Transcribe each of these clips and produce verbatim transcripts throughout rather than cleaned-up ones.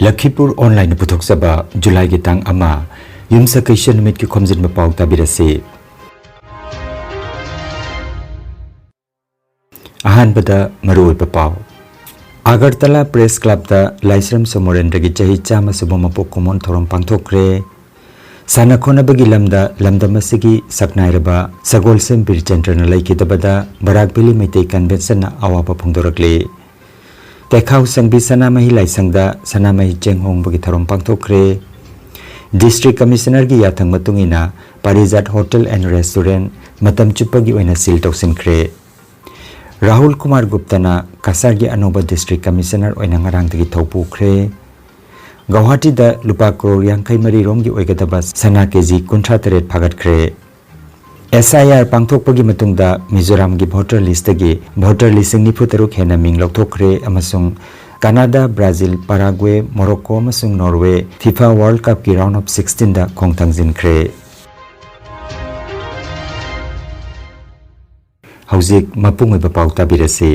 ꯂꯈꯤꯄꯨꯔ ꯑꯣꯟꯂꯥꯏꯟꯅ ꯄꯨꯊꯣꯛꯆꯕ ꯖꯨꯂꯥꯏꯒꯤ ꯇꯥꯡ ꯑꯃ, ꯌꯨꯝꯁꯀꯩꯁ ꯅꯨꯃꯤꯠꯀꯤ ꯈꯣꯝꯖꯤꯟꯕ ꯄꯥꯎ ꯇꯥꯕꯤꯔꯁꯤ꯫ ꯑꯍꯥꯟꯕꯗ ꯃꯔꯨꯑꯣꯏꯕ ꯄꯥꯎ꯫ ꯑꯒꯔꯇꯂꯥ ꯄ꯭ꯔꯦꯁ ꯀ꯭ꯂꯕꯇ ꯂꯥꯏꯁ꯭ꯔꯝ ꯁꯣꯃꯣꯔꯦꯟꯗ꯭ꯔꯒꯤ ꯆꯍꯤ ꯆꯥꯝꯃ ꯁꯨꯕ ꯃꯄꯣꯛ ꯀꯨꯝꯑꯣꯟ ꯊꯧꯔꯝ ꯄꯥꯡꯊꯣꯛꯈ꯭ꯔꯦ꯫ ꯁꯥꯟꯅ ꯈꯣꯠꯅꯕꯒꯤ ꯂꯝꯗ ꯂꯝꯗꯝ ꯑꯁꯤꯒꯤ ꯁꯛꯅꯥꯏꯔꯕ ꯁꯒꯣꯜꯁꯦꯝ ꯕꯤꯔꯆꯟꯗ꯭ꯔꯅ ꯂꯩꯈꯤꯗꯕꯗ ꯕꯔꯥꯛ ꯚꯦꯂꯤ ꯃꯩꯇꯩ ꯀꯟꯚꯦꯟꯁꯟꯅ ꯑꯋꯥꯕ ꯐꯣꯡꯗꯣꯔꯛꯂꯤ꯫ ꯇꯦꯈꯥꯎ ꯁꯪꯕꯤ ꯁꯅꯥꯃꯍꯤ ꯂꯥꯏꯁꯪꯗ ꯁꯅꯥꯃꯍꯤ ꯆꯦꯡ ꯍꯣꯡꯕꯒꯤ ꯊꯧꯔꯝ ꯄꯥꯡꯊꯣꯛꯈ꯭ꯔꯦ꯫ ꯗꯤꯁꯇ꯭ꯔꯤꯛ ꯀꯃꯤꯁꯅꯔꯒꯤ ꯌꯥꯊꯪ ꯃꯇꯨꯡ ꯏꯟꯅ ꯄꯥꯔꯤꯖꯥꯠ ꯍꯣꯇꯦꯜ ꯑꯦꯟ ꯔꯦꯁꯇꯨꯔꯦꯟ ꯃꯇꯝ ꯆꯨꯞꯄꯒꯤ ꯑꯣꯏꯅ ꯁꯤꯜ ꯇꯧꯁꯤꯟꯈ꯭ꯔꯦ꯫ ꯔꯥꯍꯨꯜ ꯀꯨꯃꯥꯔ ꯒꯨꯞꯇꯅ ꯀꯁꯥꯔꯒꯤ ꯑꯅꯧꯕ ꯗꯤꯁꯇ꯭ꯔꯤꯛ ꯀꯃꯤꯁꯅꯔ ꯑꯣꯏꯅ ꯉꯔꯥꯡꯗꯒꯤ ꯊꯧ ꯄꯨꯈ꯭ꯔꯦ꯫ ꯒꯧꯍꯥꯇꯤꯗ ꯂꯨꯄꯥ ꯀ꯭ꯔꯣꯔ ꯌꯥꯡꯈꯩ ꯃꯔꯤ ꯔꯣꯝꯒꯤ ꯑꯣꯏꯒꯗꯕ ꯁꯅꯥ ꯀꯦꯖꯤ ꯀꯨꯟꯊ꯭ꯔꯥ ꯇꯔꯦꯠ ꯐꯥꯒꯠꯈ꯭ꯔꯦ꯫ ꯑꯦꯁ ꯑꯥꯏ ꯑꯥꯔ ꯄꯥꯡꯊꯣꯛꯄꯒꯤ ꯃꯇꯨꯡꯗ ꯃꯤꯖꯣꯔꯥꯝꯒꯤ ꯚꯣꯇꯔ ꯂꯤꯁꯇꯒꯤ ꯚꯣꯇꯔ ꯂꯤꯁꯤꯡ ꯅꯤꯐꯨ ꯇꯔꯨꯛ ꯍꯦꯟꯅ ꯃꯤꯡ ꯂꯧꯊꯣꯛꯈ꯭ꯔꯦ ꯑꯃꯁꯨꯡ ꯀꯅꯥꯗꯥ, ꯕ꯭ꯔꯥꯖꯤꯜ, ꯄꯥꯔꯥꯒ꯭ꯋꯦ, ꯃꯣꯔꯣꯀꯣ ꯑꯃꯁꯨꯡ ꯅꯣꯔꯋꯦ ꯐꯤꯐꯥ ꯋꯥꯔꯜ ꯀꯞꯀꯤ ꯔꯥꯎꯟ ꯑꯣꯐ ꯁꯤꯛꯁꯇꯤꯟꯗ ꯈꯣꯡ ꯊꯥꯡꯖꯤꯟꯈ꯭ꯔꯦ꯫ ꯍꯧꯖꯤꯛ ꯃꯄꯨꯡ ꯑꯣꯏꯕ ꯄꯥꯎ ꯇꯥꯕꯤꯔꯁꯤ꯫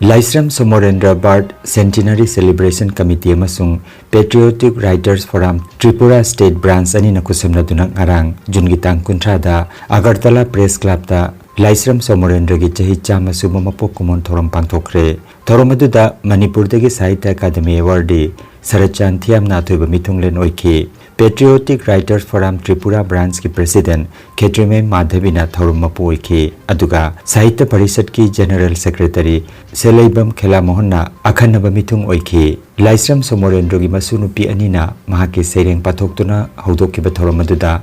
Laishram Somorendra Bharat centenary celebration committee ꯑꯃꯁꯨꯡ patriotic writers forum Tripura state branch ꯑꯅꯤꯅ ꯈꯨꯠꯁꯝꯅꯗꯨꯅ ꯉꯔꯥꯡ ꯖꯨꯟꯒꯤ ꯇꯥꯡ ꯀꯨꯟꯊ꯭ꯔꯥꯗ ꯑꯒꯔꯇꯂꯥ ꯄ꯭ꯔꯦꯁ ꯀ꯭ꯂꯕꯇ ꯂꯥꯏꯁ꯭ꯔꯝ ꯁꯣꯃꯣꯔꯦꯟꯗ꯭ꯔꯒꯤ ꯆꯍꯤ ꯆꯥꯝꯃ ꯁꯨꯕ ꯃꯄꯣꯛ ꯀꯨꯝꯑꯣꯟ ꯊꯧꯔꯝ ꯄꯥꯡꯊꯣꯛꯈ꯭ꯔꯦ꯫ ꯊꯧꯔꯝ ꯑꯗꯨꯗ ꯃꯅꯤꯄꯨꯔꯗꯒꯤ ꯁꯥꯍꯤꯇ꯭ꯌ ꯑꯀꯥꯗꯃꯤ ꯑꯦꯋꯥꯔꯗꯤ ꯁꯔꯠꯆꯥꯟ ꯊꯤꯌꯥꯝꯅ ꯑꯊꯣꯏꯕ ꯃꯤꯊꯨꯡꯂꯦꯟ ꯑꯣꯏꯈꯤ꯫ ꯄꯦꯇ꯭ꯔꯤꯌꯣꯇꯤꯛ ꯔꯥꯏꯇꯔꯁ ꯐꯣꯔꯝ ꯇ꯭ꯔꯤꯄꯨꯔꯥ ꯕ꯭ꯔꯥꯟꯆꯀꯤ ꯄ꯭ꯔꯦꯁꯤꯗꯦꯟꯠ ꯈꯦꯇ꯭ꯔꯤꯃꯌꯨꯝ ꯃꯥꯙꯕꯤꯅ ꯊꯧꯔꯝ ꯃꯄꯨ ꯑꯣꯏꯈꯤ꯫ ꯑꯗꯨꯒ ꯁꯥꯍꯤꯇ꯭ꯌ ꯄꯔꯤꯁꯠꯀꯤ ꯖꯦꯅꯔꯦꯜ ꯁꯦꯀ꯭ꯔꯦꯇꯔꯤ ꯁꯦꯂꯩꯕꯝ ꯈꯦꯂꯥꯃꯣꯍꯟꯅ ꯑꯈꯟꯅꯕ ꯃꯤꯊꯨꯡ ꯑꯣꯏꯈꯤ꯫ ꯂꯥꯏꯁ꯭ꯔꯝ ꯁꯣꯃꯣꯔꯦꯟꯗ꯭ꯔꯣꯒꯤ ꯃꯁꯨ ꯅꯨꯄꯤ ꯑꯅꯤꯅ ꯃꯍꯥꯛꯀꯤ ꯁꯩꯔꯦꯡ ꯄꯥꯊꯣꯛꯇꯨꯅ ꯍꯧꯗꯣꯛꯈꯤꯕ ꯊꯧꯔꯝ ꯑꯗꯨꯗ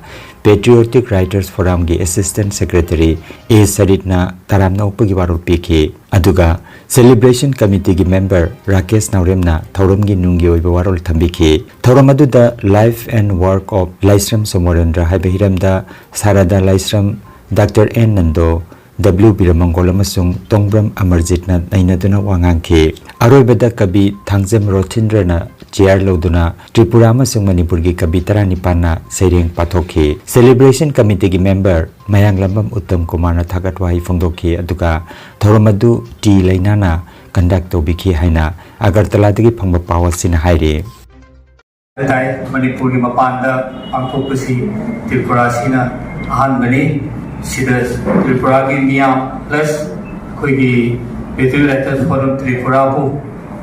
ꯄꯦꯇ꯭ꯔꯤꯌꯣꯇꯤꯛ ꯔꯥꯏꯇꯔꯁ ꯐꯣꯔꯝꯒꯤ ꯑꯦꯁꯤꯁꯇꯦꯟꯠ ꯁꯦꯀ꯭ꯔꯦꯇꯔꯤ ꯑꯦ ꯁꯔꯤꯠꯅ ꯇꯔꯥꯝꯅ ꯑꯣꯛꯄꯒꯤ ꯋꯥꯔꯣꯜ ꯄꯤꯈꯤ꯫ ꯑꯗꯨꯒ ꯁꯦꯂꯦꯕ꯭ꯔꯦꯁꯟ ꯀꯃꯤꯇꯤꯒꯤ ꯃꯦꯝꯕꯔ ꯔꯥꯀꯦꯁ ꯅꯥꯎꯔꯦꯝꯅ ꯊꯧꯔꯝꯒꯤ ꯅꯨꯡꯒꯤ ꯑꯣꯏꯕ ꯋꯥꯔꯣꯜ ꯊꯝꯕꯤꯈꯤ꯫ ꯊꯧꯔꯝ ꯑꯗꯨꯗ Life and Work of ꯂꯥꯏꯁ꯭ꯔꯝ ꯁꯣꯃꯣꯔꯦꯟꯗ꯭ꯔ ꯍꯥꯏꯕ ꯍꯤꯔꯝꯗ ꯁꯥꯔꯗꯥ ꯂꯥꯏꯁ꯭ꯔꯝ, ꯗꯥꯛꯇꯔ ꯑꯦꯟ ꯅꯟꯗꯣ, ꯗꯕ꯭ꯂꯤꯎ ꯕꯤꯔꯃꯪꯒꯣꯜ ꯑꯃꯁꯨꯡ ꯇꯣꯡꯕ꯭ꯔꯝ ꯑꯃꯔꯖꯤꯠꯅ ꯅꯩꯅꯗꯨꯅ ꯋꯥ ꯉꯥꯡꯈꯤ꯫ ꯑꯔꯣꯏꯕꯗ ꯀꯕꯤ ꯊꯥꯡꯖꯝ ꯔꯣꯊꯤꯟꯗ꯭ꯔꯅ ꯆꯦꯌꯥꯔ ꯂꯧꯗꯨꯅ ꯇ꯭ꯔꯤꯄꯨꯔꯥ ꯑꯃꯁꯨꯡ ꯃꯅꯤꯄꯨꯔꯒꯤ ꯀꯕꯤ ꯇꯔꯥꯅꯤꯄꯥꯟꯅ ꯁꯩꯔꯦꯡ ꯄꯥꯊꯣꯛꯈꯤ꯫ ꯁꯦꯂꯦꯕ꯭ꯔꯦꯁꯟ ꯀꯃꯤꯇꯤꯒꯤ ꯃꯦꯝꯕꯔ ꯃꯌꯥꯡꯂꯝꯕꯝ ꯎꯠꯇꯝ ꯀꯨꯃꯥꯔꯅ ꯊꯥꯒꯠ ꯋꯥꯍꯩ ꯐꯣꯡꯗꯣꯛꯈꯤ, ꯑꯗꯨꯒ ꯊꯧꯔꯝ ꯑꯗꯨ ꯇꯤ ꯂꯩꯅꯥꯅ ꯀꯟꯗꯛ ꯇꯧꯕꯤꯈꯤ ꯍꯥꯏꯅ ꯑꯒꯔꯇꯂꯥꯗꯒꯤ ꯐꯪꯕ ꯄꯥꯎ ꯑꯁꯤꯅ ꯍꯥꯏꯔꯤ꯫ ꯇꯥꯏ, ꯃꯅꯤꯄꯨꯔꯒꯤ ꯃꯄꯥꯟꯗ ꯄꯥꯡꯊꯣꯛꯄꯁꯤ ꯇ꯭ꯔꯤꯄꯨꯔꯥꯁꯤꯅ ꯑꯍꯥꯟꯕꯅꯤ꯫ ꯁꯤꯗ ꯇ꯭ꯔꯤꯄꯨꯔꯥꯒꯤ ꯃꯤꯌꯥꯝ plus ꯑꯩꯈꯣꯏꯒꯤ Patriotic Writers Forum ꯇ꯭ꯔꯤꯄꯨꯔꯥꯕꯨ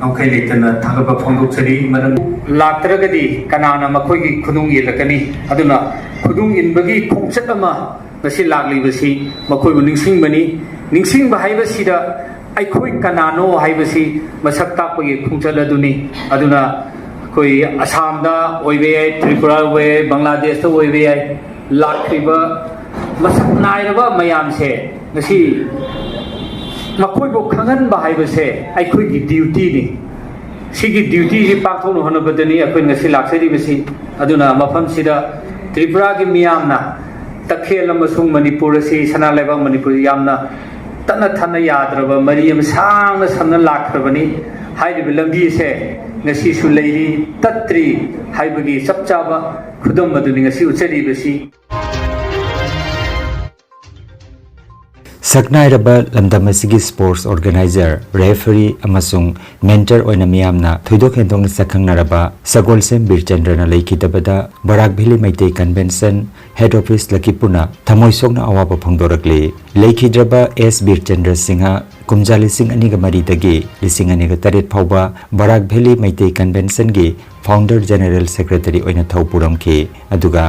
ꯉꯝꯈꯩ ꯂꯩꯇꯅ ꯊꯥꯒꯠꯄ ꯐꯣꯡꯗꯣꯛꯆꯔꯤ꯫ ꯃꯔꯝ ꯂꯥꯛꯇ꯭ꯔꯒꯗꯤ ꯀꯅꯥꯅ ꯃꯈꯣꯏꯒꯤ ꯈꯨꯅꯨꯡ ꯌꯦꯜꯂꯛꯀꯅꯤ? ꯑꯗꯨꯅ ꯈꯨꯅꯨꯡ ꯏꯟꯕꯒꯤ ꯈꯣꯡꯆꯠ ꯑꯃ ꯉꯁꯤ ꯂꯥꯛꯂꯤꯕꯁꯤ ꯃꯈꯣꯏꯕꯨ ꯅꯤꯡꯁꯤꯡꯕꯅꯤ꯫ ꯅꯤꯡꯁꯤꯡꯕ ꯍꯥꯏꯕꯁꯤꯗ ꯑꯩꯈꯣꯏ ꯀꯅꯥꯅꯣ ꯍꯥꯏꯕꯁꯤ ꯃꯁꯛ ꯇꯥꯛꯄꯒꯤ ꯈꯣꯡꯆꯠ ꯑꯗꯨꯅꯤ꯫ ꯑꯗꯨꯅ ꯑꯩꯈꯣꯏ ꯑꯁꯥꯝꯗ ꯑꯣꯏꯕ ꯌꯥꯏ, ꯇ꯭ꯔꯤꯄꯨꯔꯥ ꯑꯣꯏꯕ ꯌꯥꯏ, ꯕꯪꯒ꯭ꯂꯥꯗꯦꯁꯇ ꯑꯣꯏꯕ ꯌꯥꯏ, ꯂꯥꯛꯂꯤꯕ ꯃꯁꯛ ꯅꯥꯏꯔꯕ ꯃꯌꯥꯝꯁꯦ ꯉꯁꯤ ꯃꯈꯣꯏꯕꯨ ꯈꯪꯍꯟꯕ ꯍꯥꯏꯕꯁꯦ ꯑꯩꯈꯣꯏꯒꯤ duty ꯅꯤ꯫ ꯁꯤꯒꯤ duty ꯁꯤ ꯄꯥꯡꯊꯣꯛꯅ ꯍꯣꯠꯅꯕꯗꯅꯤ ꯑꯩꯈꯣꯏ ꯉꯁꯤ ꯂꯥꯛꯆꯔꯤꯕꯁꯤ꯫ ꯑꯗꯨꯅ ꯃꯐꯝꯁꯤꯗ ꯇ꯭ꯔꯤꯄꯨꯔꯥꯒꯤ ꯃꯤꯌꯥꯝꯅ ꯇꯈꯦꯜ ꯑꯃꯁꯨꯡ ꯃꯅꯤꯄꯨꯔ ꯑꯁꯤ, ꯁꯅꯥ ꯂꯩꯕꯥꯛ ꯃꯅꯤꯄꯨꯔ ꯌꯥꯝꯅ ꯇꯠꯅ ꯊꯥꯅ ꯌꯥꯗ꯭ꯔꯕ ꯃꯔꯤ ꯑꯃ ꯁꯥꯡꯅ ꯁꯝꯅ ꯂꯥꯛꯈ꯭ꯔꯕꯅꯤ꯫ ꯍꯥꯏꯔꯤꯕ ꯂꯝꯕꯤ ꯑꯁꯦ ꯉꯁꯤꯁꯨ ꯂꯩꯔꯤ, ꯇꯠꯇ꯭ꯔꯤ ꯍꯥꯏꯕꯒꯤ ꯆꯞ ꯆꯥꯕ ꯈꯨꯗꯝ ꯑꯗꯨꯅꯤ ꯉꯁꯤ ꯎꯠꯆꯔꯤꯕꯁꯤ꯫ ꯁꯛꯅꯥꯏꯔꯕ ꯂꯝꯗꯝ ꯑꯁꯤꯒꯤ sports organizer, referee ꯑꯃꯁꯨꯡ mentor ꯑꯣꯏꯅ ꯃꯤꯌꯥꯝꯅ ꯊꯣꯏꯗꯣꯛ ꯍꯦꯟꯗꯣꯛꯅ ꯁꯛꯈꯪꯅꯔꯕ ꯁꯒꯣꯜꯁꯦꯝ ꯕꯤꯔꯆꯟꯗ꯭ꯔꯅ ꯂꯩꯈꯤꯗꯕꯗ Barak valley Meitei convention head office ꯂꯈꯤꯄꯨꯔꯅ ꯊꯃꯣꯏ ꯁꯣꯛꯅ ꯑꯋꯥꯕ ꯐꯣꯡꯗꯣꯔꯛꯂꯤ꯫ ꯂꯩꯈꯤꯗ꯭ꯔꯕ ꯑꯦꯁ ꯕꯤꯔꯆꯟꯗ꯭ꯔ ꯁꯤꯡꯍ ꯀꯨꯝꯖꯥ ꯂꯤꯁꯤꯡ ꯑꯅꯤꯒ ꯃꯔꯤꯗꯒꯤ ꯂꯤꯁꯤꯡ ꯑꯅꯤꯒ ꯇꯔꯦꯠ ꯐꯥꯎꯕ ꯕꯔꯥꯛ ꯚꯦꯂꯤ ꯃꯩꯇꯩ convention ꯒꯤ founder general secretary ꯑꯣꯏꯅ ꯊꯧ ꯄꯨꯔꯝꯈꯤ꯫ ꯑꯗꯨꯒ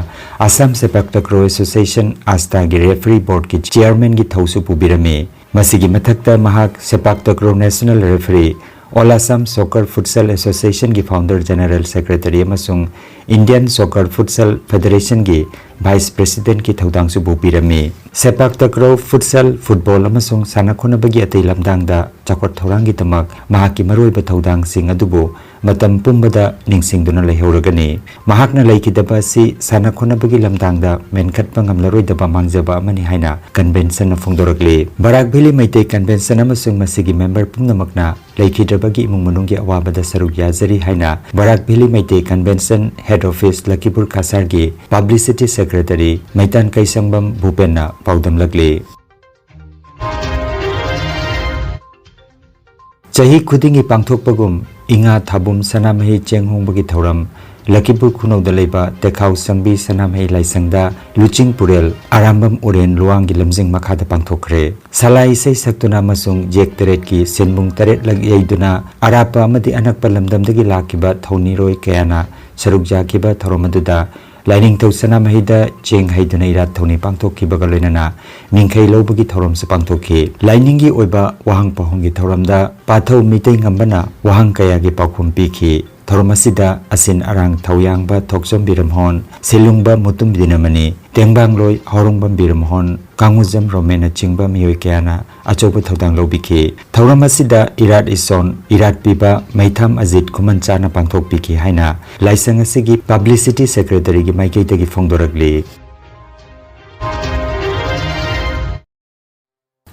Assam Sepak Takraw Association, ASTAꯒꯤ referee board ꯀꯤ chairman ꯒꯤ ꯊꯧꯁꯨ ꯄꯨꯕꯤꯔꯝꯃꯤ꯫ ꯃꯁꯤꯒꯤ ꯃꯊꯛꯇ ꯃꯍꯥꯛ Sepak Takraw National Referee, All Assam Soccer Futsal Association ꯒꯤ founder general secretary ꯑꯃꯁꯨꯡ Indian Soccer Futsal Federation ꯒꯤ vice president ꯀꯤ ꯊꯧꯗꯥꯡꯁꯨ ꯄꯨꯕꯤꯔꯝꯃꯤ꯫ Sepak Takraw, futsal, football ꯑꯃꯁꯨꯡ ꯁꯥꯟꯅ ꯈꯣꯠꯅꯕꯒꯤ ꯑꯇꯩ ꯂꯝꯗꯥꯡꯗ ꯆꯥꯎꯈꯠ ꯊꯧꯔꯥꯡꯒꯤꯗꯃꯛ ꯃꯍꯥꯛꯀꯤ ꯃꯔꯨꯑꯣꯏꯕ ꯊꯧꯗꯥꯡꯁꯤꯡ ꯑꯗꯨꯕꯨ ꯃꯇꯝ ꯄꯨꯝꯕꯗ ꯅꯤꯡꯁꯤꯡꯗꯨꯅ ꯂꯩꯍꯧꯔꯒꯅꯤ꯫ ꯃꯍꯥꯛꯅ ꯂꯩꯈꯤꯗꯕ ꯑꯁꯤ ꯁꯥꯟꯅ ꯈꯣꯠꯅꯕꯒꯤ ꯂꯝꯗꯥꯡꯗ ꯃꯦꯟꯈꯠꯄ ꯉꯝꯂꯔꯣꯏꯗꯕ ꯃꯥꯡꯖꯕ ꯑꯃꯅꯤ ꯍꯥꯏꯅ convention ꯅ ꯐꯣꯡꯗꯣꯔꯛꯂꯤ꯫ ꯕꯔꯥꯛ ꯚꯦꯂꯤ ꯃꯩꯇꯩ convention ꯑꯃꯁꯨꯡ ꯃꯁꯤꯒꯤ member ꯄꯨꯝꯅꯃꯛꯅ ꯂꯩꯈꯤꯗ꯭ꯔꯕꯒꯤ ꯏꯃꯨꯡ ꯃꯅꯨꯡꯒꯤ ꯑꯋꯥꯕꯗ ꯁꯔꯨꯛ ꯌꯥꯖꯔꯤ ꯍꯥꯏꯅ Barak valley Meitei convention head office Lakhipur ꯀꯁꯥꯔꯒꯤ publicity secretary ꯃꯩꯇꯥꯟ ꯀꯩꯁꯪꯕꯝ ꯚꯨꯄꯦꯟꯅ ꯄꯥꯎꯗꯝꯂꯛꯂꯤ꯫ ꯆꯍꯤ ꯈꯨꯗꯤꯡꯒꯤ ꯄꯥꯡꯊꯣꯛꯄꯒꯨꯝ, ꯏꯉꯥ ꯊꯥꯕꯨꯝ ꯁꯅꯥꯃꯍꯤ ꯆꯦꯡ ꯍꯣꯡꯕꯒꯤ ꯊꯧꯔꯝ ꯂꯛꯈꯤꯄꯨꯔ ꯈꯨꯅꯧꯗ ꯂꯩꯕ ꯇꯦꯈꯥꯎ ꯁꯪꯕꯤ ꯁꯅꯥꯃꯍꯤ ꯂꯥꯏꯁꯪꯗ ꯂꯨꯆꯤꯡ ꯄꯨꯔꯦꯜ ꯑꯔꯥꯝꯕꯝ ꯎꯔꯦꯟ ꯂꯨꯋꯥꯡꯒꯤ ꯂꯝꯖꯤꯡ ꯃꯈꯥꯗ ꯄꯥꯡꯊꯣꯛꯈ꯭ꯔꯦ꯫ ꯁꯂꯥꯏ ꯏꯁꯩ ꯁꯛꯇꯨꯅ ꯑꯃꯁꯨꯡ ꯖꯦꯛ ꯇꯔꯦꯠꯀꯤ ꯁꯦꯟꯕꯨꯡ ꯇꯔꯦꯠꯂꯛ ꯌꯩꯗꯨꯅ ꯑꯔꯥꯞꯄ ꯑꯃꯗꯤ ꯑꯅꯛꯄ ꯂꯝꯗꯝꯗꯒꯤ ꯂꯥꯛꯈꯤꯕ ꯊꯧꯅꯤꯔꯣꯏ ꯀꯌꯥꯅ ꯁꯔꯨꯛ ꯌꯥꯈꯤꯕ ꯊꯧꯔꯝ ꯑꯗꯨꯗ ꯂꯥꯏꯅꯤꯡꯊꯧ ꯁꯅꯥꯃꯍꯤꯗ ꯆꯦꯡ ꯍꯩꯗꯨꯅ ꯏꯔꯥꯠ ꯊꯧꯅꯤ ꯄꯥꯡꯊꯣꯛꯈꯤꯕꯒ ꯂꯣꯏꯅꯅ ꯃꯤꯡꯈꯩ ꯂꯧꯕꯒꯤ ꯊꯧꯔꯝꯁꯨ ꯄꯥꯡꯊꯣꯛꯈꯤ꯫ ꯂꯥꯏꯅꯤꯡꯒꯤ ꯑꯣꯏꯕ ꯋꯥꯍꯪ ꯄꯥꯎꯍꯪꯒꯤ ꯊꯧꯔꯝꯗ ꯄꯥꯊꯧ ꯃꯤꯇꯩ ꯉꯝꯕꯅ ꯋꯥꯍꯪ ꯀꯌꯥꯒꯤ ꯄꯥꯎꯈꯨꯝ ꯄꯤꯈꯤ꯫ ꯊꯧꯔꯝ ꯑꯁꯤꯗ ꯑꯁꯤꯟ ꯑꯔꯥꯡ ꯊꯧꯌꯥꯡꯕ ꯊꯣꯛꯆꯣꯝ ꯕꯤꯔꯝꯍꯣꯟ, ꯁꯤꯂꯨꯡꯕ ꯃꯨꯇꯨꯝ ꯗꯤꯅꯃꯅꯤ, ꯇꯦꯡꯕꯥꯡꯂꯣꯏ ꯍꯥꯎꯔꯣꯡꯕꯝ ꯕꯤꯔꯝꯍꯣꯟ, ꯀꯥꯡꯉꯨꯖꯝ ꯔꯣꯃꯦꯟꯅꯆꯤꯡꯕ ꯃꯤꯑꯣꯏ ꯀꯌꯥꯅ ꯑꯆꯧꯕ ꯊꯧꯗꯥꯡ ꯂꯧꯕꯤꯈꯤ꯫ ꯊꯧꯔꯝ ꯑꯁꯤꯗ ꯏꯔꯥꯠ ꯏꯁꯣꯟ, ꯏꯔꯥꯠ ꯄꯤꯕ ꯃꯩꯊꯥꯝ ꯑꯖꯤꯠ ꯈꯨꯃꯟꯆꯥꯅ ꯄꯥꯡꯊꯣꯛꯄꯤꯈꯤ ꯍꯥꯏꯅ ꯂꯥꯏꯁꯪ ꯑꯁꯤꯒꯤ ꯄꯕ꯭ꯂꯤꯁꯤꯇꯤ ꯁꯦꯀ꯭ꯔꯦꯇꯔꯤꯒꯤ ꯃꯥꯏꯀꯩꯗꯒꯤ ꯐꯣꯡꯗꯣꯔꯛꯂꯤ꯫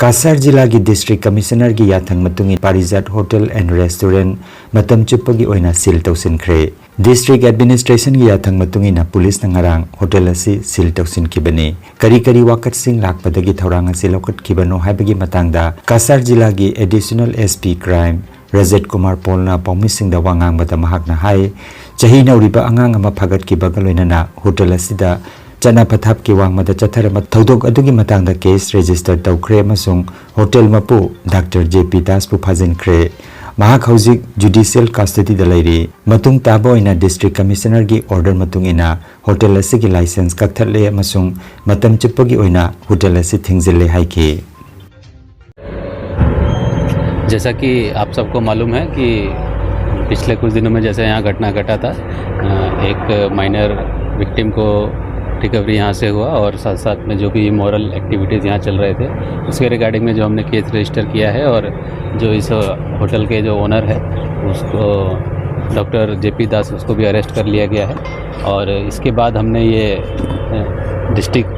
ꯀꯥꯁꯥꯔ ꯖꯤꯂꯥꯒꯤ ꯗꯤꯁꯇ꯭ꯔꯤꯛ ꯀꯃꯤꯁꯅꯔꯒꯤ ꯌꯥꯊꯪ ꯃꯇꯨꯡ ꯏꯟꯅ ꯄꯥꯔꯤꯖꯥꯠ ꯍꯣꯇꯦꯜ ꯑꯦꯟ ꯔꯦꯁꯇꯨꯔꯦꯟ ꯃꯇꯝ ꯆꯨꯞꯄꯒꯤ ꯑꯣꯏꯅ ꯁꯤꯜ ꯇꯧꯁꯤꯟꯈ꯭ꯔꯦ꯫ ꯗꯤꯁꯇ꯭ꯔꯤꯛ ꯑꯦꯗꯃꯤꯅꯤꯁꯇ꯭ꯔꯦꯁꯟꯒꯤ ꯌꯥꯊꯪ ꯃꯇꯨꯡ ꯏꯟꯅ ꯄꯨꯂꯤꯁꯅ ꯉꯔꯥꯡ ꯍꯣꯇꯦꯜ ꯑꯁꯤ ꯁꯤꯜ ꯇꯧꯁꯤꯟꯈꯤꯕꯅꯤ꯫ ꯀꯔꯤ ꯀꯔꯤ ꯋꯥꯀꯠꯁꯤꯡ ꯂꯥꯛꯄꯗꯒꯤ ꯊꯧꯔꯥꯡ ꯑꯁꯤ ꯂꯧꯈꯠꯈꯤꯕꯅꯣ ꯍꯥꯏꯕꯒꯤ ꯃꯇꯥꯡꯗ ꯀꯥꯁꯥꯔ ꯖꯤꯂꯥꯒꯤ additional S P crime Rajat Kumar ꯄꯣꯜꯅ ꯄꯥꯎꯃꯤꯁꯤꯡꯗ ꯋꯥ ꯉꯥꯡꯕꯗ ꯃꯍꯥꯛꯅ ꯍꯥꯏ, ꯆꯍꯤ ꯅꯧꯔꯤꯕ ꯑꯉꯥꯡ ꯑꯃ ꯐꯥꯒꯠꯈꯤꯕꯒ ꯂꯣꯏꯅꯅ ꯍꯣꯇꯦꯜ ꯑꯁꯤꯗ ꯆꯠꯅ ꯄꯊꯥꯞꯀꯤ ꯋꯥꯡꯃꯗ ꯆꯠꯊꯔꯕ ꯊꯧꯗꯣꯛ ꯑꯗꯨꯒꯤ ꯃꯇꯥꯡꯗ ꯀꯦꯁ ꯔꯦꯖꯤꯁꯇꯔ ꯇꯧꯈ꯭ꯔꯦ ꯑꯃꯁꯨꯡ ꯍꯣꯇꯦꯜ ꯃꯄꯨ ꯗꯥꯛꯇꯔ ꯖꯦ ꯄꯤ ꯗꯥꯁꯄꯨ ꯐꯥꯖꯤꯟꯈ꯭ꯔꯦ꯫ ꯃꯍꯥꯛ ꯍꯧꯖꯤꯛ ꯖꯨꯗꯤꯁꯤꯌꯦꯜ ꯀꯁꯇꯗꯤꯗ ꯂꯩꯔꯤ꯫ ꯃꯇꯨꯡ ꯇꯥꯕ ꯑꯣꯏꯅ ꯗꯤꯁꯇ꯭ꯔꯤꯛ ꯀꯃꯤꯁꯅꯔꯒꯤ ꯑꯣꯔꯗꯔ ꯃꯇꯨꯡ ꯏꯟꯅ ꯍꯣꯇꯦꯜ ꯑꯁꯤꯒꯤ ꯂꯥꯏꯁꯦꯟꯁ ꯀꯛꯊꯠꯂꯦ ꯑꯃꯁꯨꯡ ꯃꯇꯝ ꯆꯨꯞꯄꯒꯤ ꯑꯣꯏꯅ ꯍꯣꯇꯦꯜ ꯑꯁꯤ ꯊꯤꯡꯖꯤꯜꯂꯦ ꯍꯥꯏꯈꯤ꯫ जैसा कि आप सबको मालूम है कि पिछले कुछ दिनों में जैसे यहाँ घटना घटा था, एक माइनर विक्टिम को रिकवरी यहाँ से हुआ और साथ साथ में जो भी इमोरल एक्टिविटीज़ यहाँ चल रहे थे, उसके रिगार्डिंग में जो हमने केस रजिस्टर किया है और जो इस होटल के जो ओनर है, उसको, डॉक्टर जे पी दास, उसको भी अरेस्ट कर लिया गया है। और इसके बाद हमने ये डिस्ट्रिक्ट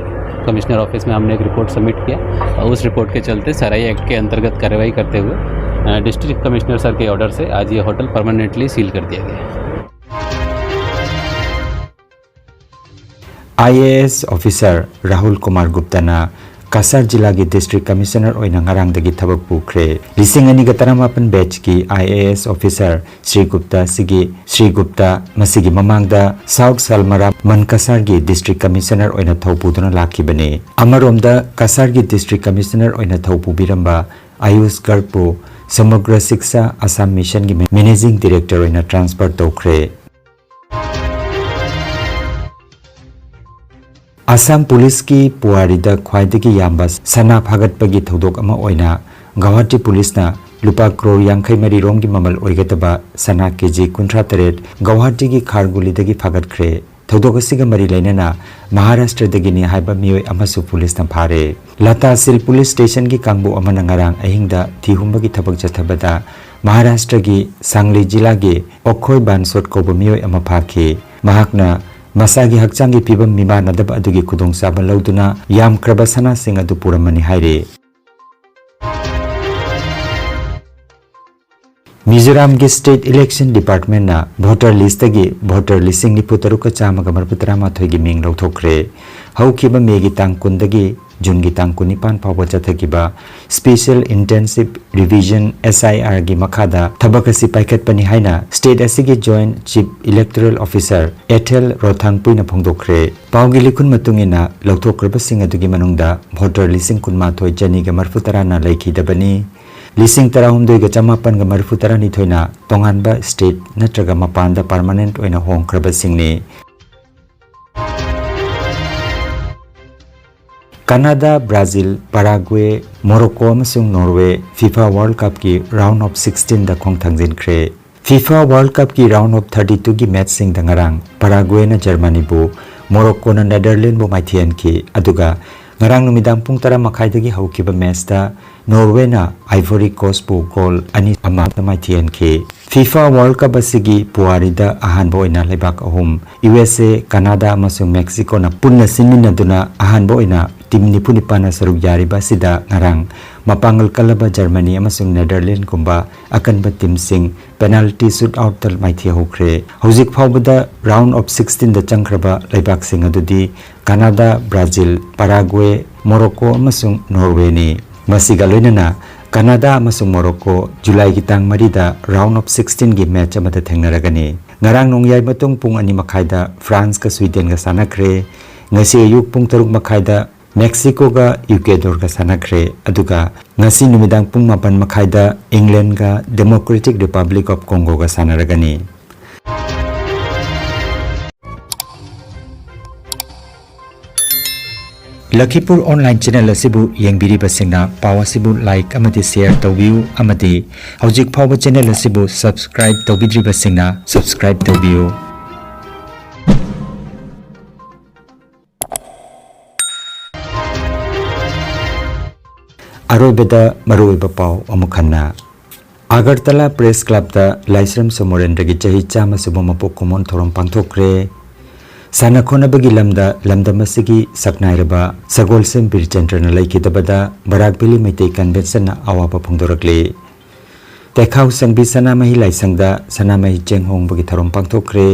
कमिश्नर ऑफिस में हमने एक रिपोर्ट सबमिट किया और उस रिपोर्ट के चलते सराई एक्ट के अंतर्गत कार्रवाई करते हुए डिस्ट्रिक्ट कमिश्नर सर के ऑर्डर से आज ये होटल परमानेंटली सील कर दिया गया है। I A S officer Rahul Kumar ꯒꯨꯞꯇꯅ ꯀꯁꯥꯔ ꯖꯤꯂꯥꯒꯤ District Commissioner ꯑꯣꯏꯅ ꯉꯔꯥꯡꯗꯒꯤ ꯊꯕꯛ ꯄꯨꯈ꯭ꯔꯦ꯫ ꯂꯤꯁꯤꯡ ꯑꯅꯤꯒ ꯇꯔꯥꯃꯥꯄꯟ batchꯀꯤ I A S officer Shri Gupta ꯑꯁꯤꯒꯤ, ꯁ꯭ꯔꯤ ꯒꯨꯞꯇ ꯃꯁꯤꯒꯤ ꯃꯃꯥꯡꯗ South Salmara Mankasarꯒꯤ District Commissioner ꯑꯣꯏꯅ ꯊꯧ ꯄꯨꯗꯨꯅ ꯂꯥꯛꯈꯤꯕꯅꯤ꯫ ꯑꯃꯔꯣꯝꯗ ꯀꯁꯥꯔꯒꯤ District Commissioner ꯑꯣꯏꯅ ꯊꯧ ꯄꯨꯕꯤꯔꯝꯕ ꯑꯌꯨꯁ ꯒꯔꯒꯄꯨ ꯁꯃꯒ꯭ꯔ ꯁꯤꯛꯁꯥ ꯑꯁꯥꯝ ꯃꯤꯁꯟꯒꯤ Managing Director ꯑꯣꯏꯅ transfer ꯇꯧꯈ꯭ꯔꯦ꯫ ꯑꯁꯥꯝ ꯄꯨꯂꯤꯁꯀꯤ ꯄꯨꯋꯥꯔꯤꯗ ꯈ꯭ꯋꯥꯏꯗꯒꯤ ꯌꯥꯝꯕ ꯁꯅꯥ ꯐꯥꯒꯠꯄꯒꯤ ꯊꯧꯗꯣꯛ ꯑꯃ ꯑꯣꯏꯅ ꯒꯧꯍꯥꯇꯤ ꯄꯨꯂꯤꯁꯅ ꯂꯨꯄꯥ ꯀ꯭ꯔꯣꯔ ꯌꯥꯡꯈꯩ ꯃꯔꯤ ꯔꯣꯝꯒꯤ ꯃꯃꯜ ꯑꯣꯏꯒꯗꯕ ꯁꯅꯥ ꯀꯦꯖꯤ ꯀꯨꯟꯊ꯭ꯔꯥ ꯇꯔꯦꯠ ꯒꯧꯍꯥꯇꯤꯒꯤ ꯈꯥꯔꯒꯨꯂꯤꯗꯒꯤ ꯐꯥꯒꯠꯈ꯭ꯔꯦ꯫ ꯊꯧꯗꯣꯛ ꯑꯁꯤꯒ ꯃꯔꯤ ꯂꯩꯅꯅ ꯃꯍꯥꯔꯥꯁꯇ꯭ꯔꯗꯒꯤꯅꯤ ꯍꯥꯏꯕ ꯃꯤꯑꯣꯏ ꯑꯃꯁꯨ ꯄꯨꯂꯤꯁꯅ ꯐꯥꯔꯦ꯫ ꯂꯇꯥ ꯁꯤꯜ ꯄꯨꯂꯤꯁ ꯁ꯭ꯇꯦꯁꯟꯒꯤ ꯀꯥꯡꯕꯨ ꯑꯃꯅ ꯉꯔꯥꯡ ꯑꯍꯤꯡꯗ ꯊꯤ ꯍꯨꯝꯕꯒꯤ ꯊꯕꯛ ꯆꯠꯊꯕꯗ ꯃꯍꯥꯔꯥꯁꯇ꯭ꯔꯒꯤ ꯁꯥꯡꯂꯤ ꯖꯤꯂꯥꯒꯤ ꯑꯣꯈꯣꯏ ꯕꯥꯟꯁꯣꯠ ꯀꯧꯕ ꯃꯤꯑꯣꯏ ꯑꯃ ꯐꯥꯈꯤ꯫ ꯃꯍꯥꯛꯅ ꯃꯁꯥꯒꯤ ꯍꯛꯆꯥꯡꯒꯤ ꯐꯤꯕꯝ ꯃꯤꯃꯥꯟꯅꯗꯕ ꯑꯗꯨꯒꯤ ꯈꯨꯗꯣꯡꯆꯥꯕ ꯂꯧꯗꯨꯅ ꯌꯥꯝꯈ꯭ꯔꯕ ꯁꯅꯥꯁꯤꯡ ꯑꯗꯨ ꯄꯨꯔꯝꯃꯅꯤ ꯍꯥꯏꯔꯤ꯫ ꯃꯤꯖꯣꯔꯥꯝꯒꯤ State Election Departmentꯅ voter listꯇꯒꯤ voter ꯂꯤꯁꯤꯡ ꯅꯤꯐꯨ ꯇꯔꯨꯛꯀ ꯆꯥꯝꯃꯒ ꯃꯔꯤꯐꯨ ꯇꯔꯥꯃꯥꯊꯣꯏꯒꯤ ꯃꯤꯡ ꯂꯧꯊꯣꯛꯈ꯭ꯔꯦ꯫ ꯍꯧꯈꯤꯕ ꯃꯦꯒꯤ ꯇꯥꯡ ꯀꯨꯟꯗꯒꯤ ꯖꯨꯟꯒꯤ ꯇꯥꯡ ꯀꯨꯟꯅꯤꯄꯥꯟ ꯐꯥꯎꯕ ꯆꯠꯊꯈꯤꯕ Special Intensive Revision, S I Rꯒꯤ ꯃꯈꯥꯗ ꯊꯕꯛ ꯑꯁꯤ ꯄꯥꯏꯈꯠꯄꯅꯤ ꯍꯥꯏꯅ state ꯑꯁꯤꯒꯤ Joint Chief Electoral Officer ꯑꯦꯊꯦꯜ ꯔꯣꯊꯥꯡꯄꯨꯏꯅ ꯐꯣꯡꯗꯣꯛꯈ꯭ꯔꯦ꯫ ꯄꯥꯎꯒꯤ ꯂꯤꯈꯨꯟ ꯃꯇꯨꯡ ꯏꯟꯅ, ꯂꯧꯊꯣꯛꯈ꯭ꯔꯕꯁꯤꯡ ꯑꯗꯨꯒꯤ ꯃꯅꯨꯡꯗ voter ꯂꯤꯁꯤꯡ ꯀꯨꯟꯃꯥꯊꯣꯏ ꯆꯅꯤꯒ ꯃꯔꯤꯐꯨ ꯇꯔꯥꯅ ꯂꯩꯈꯤꯗꯕꯅꯤ꯫ ꯂꯤꯁꯤꯡ ꯇꯔꯥꯍꯨꯝꯗꯣꯏꯒ ꯆꯃꯥꯄꯟꯒ ꯃꯔꯤꯐꯨ ꯇꯔꯥꯅꯤꯊꯣꯏꯅ ꯇꯣꯉꯥꯟꯕ state ꯅꯠꯇ꯭ꯔꯒ ꯃꯄꯥꯟꯗ permanent ꯑꯣꯏꯅ ꯍꯣꯡꯈ꯭ꯔꯕꯁꯤꯡꯅꯤ꯫ ꯀꯅꯥꯗꯥ, ꯕ꯭ꯔꯥꯖꯤꯜ, ꯄꯥꯔꯥꯒ꯭ꯋꯦ, ꯃꯣꯔꯣꯀꯣ ꯑꯃꯁꯨꯡ Norway FIFA World Cupꯀꯤ round of sixteenꯗ ꯈꯣꯡ ꯊꯥꯡꯖꯤꯟꯈ꯭ꯔꯦ꯫ FIFA World Cupꯀꯤ round of thirty twoꯒꯤ matchꯁꯤꯡꯗ ꯉꯔꯥꯡ ꯄꯥꯔꯥꯒ꯭ꯋꯦꯅ ꯖꯔꯃꯅꯤꯕꯨ, ꯃꯣꯔꯣꯀꯣꯅ ꯅꯦꯗꯔꯂꯦꯟꯕꯨ ꯃꯥꯏꯊꯤꯍꯟꯈꯤ꯫ ꯑꯗꯨꯒ ꯉꯔꯥꯡ ꯅꯨꯃꯤꯗꯥꯡ ꯄꯨꯡ ꯇꯔꯥ ꯃꯈꯥꯏꯗꯒꯤ ꯍꯧꯈꯤꯕ matchꯇ ꯅꯣꯔꯋꯦꯅ ꯑꯥꯏꯚꯣꯔꯤ ꯀꯣꯁꯄꯨ ꯒꯣꯜ ꯑꯅꯤ ꯑꯃꯗ ꯃꯥꯏꯊꯤꯍꯟꯈꯤ꯫ FIFA World Cup ꯑꯁꯤꯒꯤ ꯄꯨꯋꯥꯔꯤꯗ ꯑꯍꯥꯟꯕ ꯑꯣꯏꯅ ꯂꯩꯕꯥꯛ ꯑꯍꯨꯝ, U S A, ꯀꯅꯥꯗꯥ ꯑꯃꯁꯨꯡ ꯃꯦꯛꯁꯤꯀꯣꯅ ꯄꯨꯟꯅ ꯁꯤꯟꯃꯤꯟꯅꯗꯨꯅ ꯑꯍꯥꯟꯕ ꯑꯣꯏꯅ team ꯅꯤꯐꯨ ꯅꯤꯄꯥꯟꯅ ꯁꯔꯨꯛ ꯌꯥꯔꯤꯕ ꯑꯁꯤꯗ ꯉꯔꯥꯡ ꯃꯄꯥꯡꯒꯜ ꯀꯜꯂꯕ ꯖꯔꯃꯅꯤ ꯑꯃꯁꯨꯡ ꯅꯦꯗꯔꯂꯦꯟꯗꯒꯨꯝꯕ ꯑꯀꯟꯕ ꯇꯤꯝꯁꯤꯡ penalty shootoutꯇ ꯃꯥꯏꯊꯤꯍꯧꯈ꯭ꯔꯦ꯫ ꯍꯧꯖꯤꯛ ꯐꯥꯎꯕꯗ round of sixteenꯗ ꯆꯪꯈ꯭ꯔꯕ ꯂꯩꯕꯥꯛꯁꯤꯡ ꯑꯗꯨꯗꯤ ꯀꯅꯥꯗꯥ, ꯕ꯭ꯔꯥꯖꯤꯜ, ꯄꯥꯔꯥꯒ꯭ꯋꯦ, ꯃꯣꯔꯣꯀꯣ ꯑꯃꯁꯨꯡ ꯅꯣꯔꯋꯦꯅꯤ꯫ ꯃꯁꯤꯒ ꯂꯣꯏꯅꯅ ꯀꯅꯥꯗꯥ ꯑꯃꯁꯨꯡ ꯃꯣꯔꯣꯀꯣ ꯖꯨꯂꯥꯏꯒꯤ ꯇꯥꯡ ꯃꯔꯤꯗ round of sixteenꯒꯤ match ꯑꯃꯗ ꯊꯦꯡꯅꯔꯒꯅꯤ꯫ ꯉꯔꯥꯡ ꯅꯣꯡꯌꯥꯏ ꯃꯇꯨꯡ ꯄꯨꯡ ꯑꯅꯤ ꯃꯈꯥꯏꯗ ꯐ꯭ꯔꯥꯟꯁꯀ ꯁ꯭ꯋꯤꯗꯦꯟꯒ ꯁꯥꯟꯅꯈ꯭ꯔꯦ꯫ ꯉꯁꯤ ꯑꯌꯨꯛ ꯄꯨꯡ ꯇꯔꯨꯛ ꯃꯈꯥꯏꯗ ꯃꯦꯛꯁꯤꯀꯣꯒ ꯏꯀ꯭ꯋꯦꯗꯣꯔꯒ ꯁꯥꯟꯅꯈ꯭ꯔꯦ꯫ ꯑꯗꯨꯒ ꯉꯁꯤ ꯅꯨꯃꯤꯗꯥꯡ ꯄꯨꯡ ꯃꯥꯄꯟ ꯃꯈꯥꯏꯗ ꯏꯪꯂꯦꯟꯗꯒ Democratic Republic of Congoꯒ ꯁꯥꯟꯅꯔꯒꯅꯤ꯫ ꯂꯈꯤꯄꯨꯔ online channel ꯑꯁꯤꯕꯨ ꯌꯦꯡꯕꯤꯔꯤꯕꯁꯤꯡꯅ ꯄꯥꯎ ꯑꯁꯤꯕꯨ like ꯑꯃꯗꯤ share ꯇꯧꯕꯤꯌꯨ ꯑꯃꯗꯤ ꯍꯧꯖꯤꯛ ꯐꯥꯎꯕ channel ꯑꯁꯤꯕꯨ subscribe ꯇꯧꯕꯤꯗ꯭ꯔꯤꯕꯁꯤꯡꯅ subscribe ꯇꯧꯕꯤꯌꯨ꯫ ꯑꯔꯣꯏꯕꯗ ꯃꯔꯨꯑꯣꯏꯕ ꯄꯥꯎ ꯑꯃꯨꯛ ꯍꯟꯅ꯫ ꯑꯒꯔꯇꯂꯥ Press Clubꯇ ꯂꯥꯏꯁ꯭ꯔꯝ ꯁꯣꯃꯣꯔꯦꯟꯗ꯭ꯔꯒꯤ ꯆꯍꯤ ꯆꯥꯝꯃ ꯁꯨꯕ ꯃꯄꯣꯛ ꯀꯨꯝꯑꯣꯟ ꯊꯧꯔꯝ ꯄꯥꯡꯊꯣꯛꯈ꯭ꯔꯦ꯫ ꯁꯥꯟꯅ ꯈꯣꯠꯅꯕꯒꯤ ꯂꯝꯗ ꯂꯝꯗꯝ ꯑꯁꯤꯒꯤ ꯁꯛꯅꯥꯏꯔꯕ ꯁꯒꯣꯜꯁꯦꯝ ꯕꯤꯔꯆꯟꯗ꯭ꯔꯅ ꯂꯩꯈꯤꯗꯕꯗ ꯕꯔꯥꯛ ꯚꯦꯂꯤ ꯃꯩꯇꯩ conventionꯅ ꯑꯋꯥꯕ ꯐꯣꯡꯗꯣꯔꯛꯂꯤ꯫ ꯇꯦꯈꯥꯎ ꯁꯪꯕꯤ ꯁꯅꯥꯃꯍꯤ ꯂꯥꯏꯁꯪꯗ ꯁꯅꯥꯃꯍꯤ ꯆꯦꯡ ꯍꯣꯡꯕꯒꯤ ꯊꯧꯔꯝ ꯄꯥꯡꯊꯣꯛꯈ꯭ꯔꯦ꯫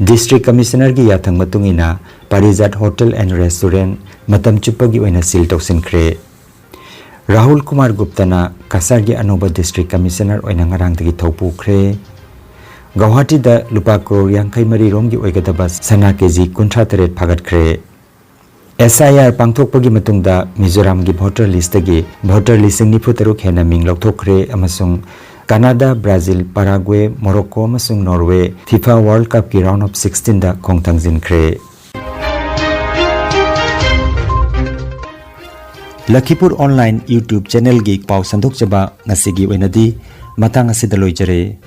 District Commissionerꯒꯤ ꯌꯥꯊꯪ ꯃꯇꯨꯡ ꯏꯟꯅ ꯄꯥꯔꯤꯖꯥꯠ Hotel and Restaurant ꯃꯇꯝ ꯆꯨꯞꯄꯒꯤ ꯑꯣꯏꯅ seal ꯇꯧꯁꯤꯟꯈ꯭ꯔꯦ꯫ ꯔꯥꯍꯨꯜ ꯀꯨꯃꯥꯔ ꯒꯨꯞꯇꯅ ꯀꯁꯥꯔꯒꯤ ꯑꯅꯧꯕ District Commissioner ꯑꯣꯏꯅ ꯉꯔꯥꯡꯗꯒꯤ ꯊꯧ ꯄꯨꯈ꯭ꯔꯦ꯫ ꯒꯧꯍꯥꯇꯤꯗ ꯂꯨꯄꯥ ꯀ꯭ꯔꯣꯔ ꯌꯥꯡꯈꯩ ꯃꯔꯤ ꯔꯣꯝꯒꯤ ꯑꯣꯏꯒꯗꯕ ꯁꯅꯥ ꯀꯦꯖꯤ ꯀꯨꯟꯊ꯭ꯔꯥ ꯇꯔꯦꯠ ꯐꯥꯒꯠꯈ꯭ꯔꯦ꯫ S I R ꯄꯥꯡꯊꯣꯛꯄꯒꯤ ꯃꯇꯨꯡꯗ ꯃꯤꯖꯣꯔꯥꯝꯒꯤ voter listꯇꯒꯤ voter ꯂꯤꯁꯤꯡ ꯅꯤꯐꯨ ꯇꯔꯨꯛ ꯍꯦꯟꯅ ꯃꯤꯡ ꯂꯧꯊꯣꯛꯈ꯭ꯔꯦ ꯑꯃꯁꯨꯡ ꯀꯅꯥꯗꯥ, ꯕ꯭ꯔꯥꯖꯤꯜ, ꯄꯥꯔꯥꯒ꯭ꯋꯦ, ꯃꯣꯔꯣꯀꯣ ꯑꯃꯁꯨꯡ Norway FIFA World Cupꯀꯤ round of sixteenꯗ ꯈꯣꯡ ꯊꯥꯡꯖꯤꯟꯈ꯭ꯔꯦ꯫ ꯂꯈꯤꯄꯨꯔ online YouTube channelꯒꯤ ꯄꯥꯎ ꯁꯟꯗꯣꯛꯆꯕ ꯉꯁꯤꯒꯤ ꯑꯣꯏꯅꯗꯤ ꯃꯇꯥꯡ ꯑꯁꯤꯗ ꯂꯣꯏꯖꯔꯦ꯫